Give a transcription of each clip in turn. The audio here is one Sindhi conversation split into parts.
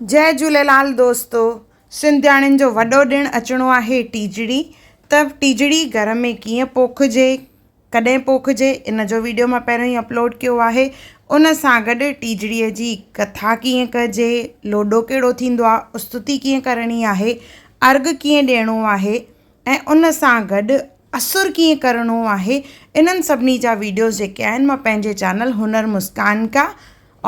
جئي جهوليلال دوستو سنڌياڻين جو وڏو ڏڻ اچڻو آهي ٽيجڙي ته ٽيجڙي گهر ۾ ڪيئن پوکجي ڪڏهن پوکجي ان جو ويڊيو مان پهريون ئي اپلوڊ ڪيو آهي ان سان گڏ ٽيجڙي جي ڪٿا ڪيئن ڪجي لوڏو ڪهڙو ٿيندو آهي استتي ڪيئن ڪرڻي آهي ارگ ڪيئن ڏيڻو آهي ۽ ان سان گڏ اسر ڪيئن ڪرڻو آهي انهن سڀني جا ويڊيوز جيڪي آهن مان پنهنجي چينل هنر مسڪان ڪا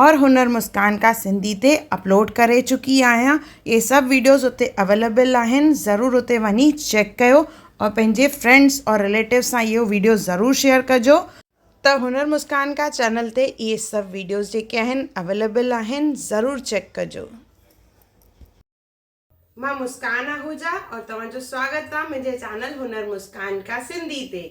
اور هنر مسڪان ڪا سنڌي تي اپلوڊ ڪري چڪي آهيان اهي سڀ ويڊيوز اتي اويليبل آهن ضرور اتي وڃي چيڪ ڪيو اور پنهنجي فرينڊس اور رليٽو سان اهو ويڊيو ضرور شيئر ڪجو. ته هنر مسڪان ڪا چينل تي اهي سڀ ويڊيوز جيڪي آهن اويليبل آهن ضرور چيڪ ڪجو. مان مسڪان آهوجا اور توهان جو سواگت آ منهنجي چينل هنر مسڪان ڪا سنڌي تي.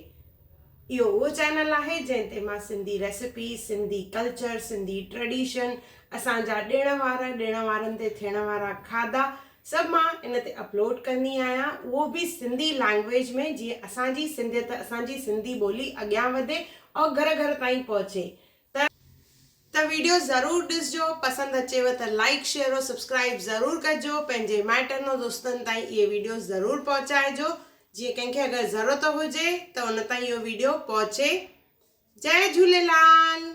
اهو اهو چينل آهي جنهن تي مان Sindhi recipe, Sindhi culture, Sindhi tradition, اسان جا ڏڻ وار، ڏڻ وارن تي ٿيڻ وارا کاڌا سڀ مان ان تي اپلوڊ ڪندي آهيان اهو به سنڌي لينگويج ۾ جيئن اسان جي سنڌيت اسان جي سنڌي ٻولي اڳيان وڌي اور گهر گهر تائين پهچي ته ته ويڊيو ضرور ڏسجو پسند اچيو ته لائيڪ شيئر اور سبسڪرائيب ضرور ڪجو پنهنجي مائٽن اور دوستن تائين اهي ويڊيو ضرور پهچائجو جيئن ڪنهن کي اگر ضرورت هجي ته ان تائين اهو ويڊيو پهچي جئي جهوليلال.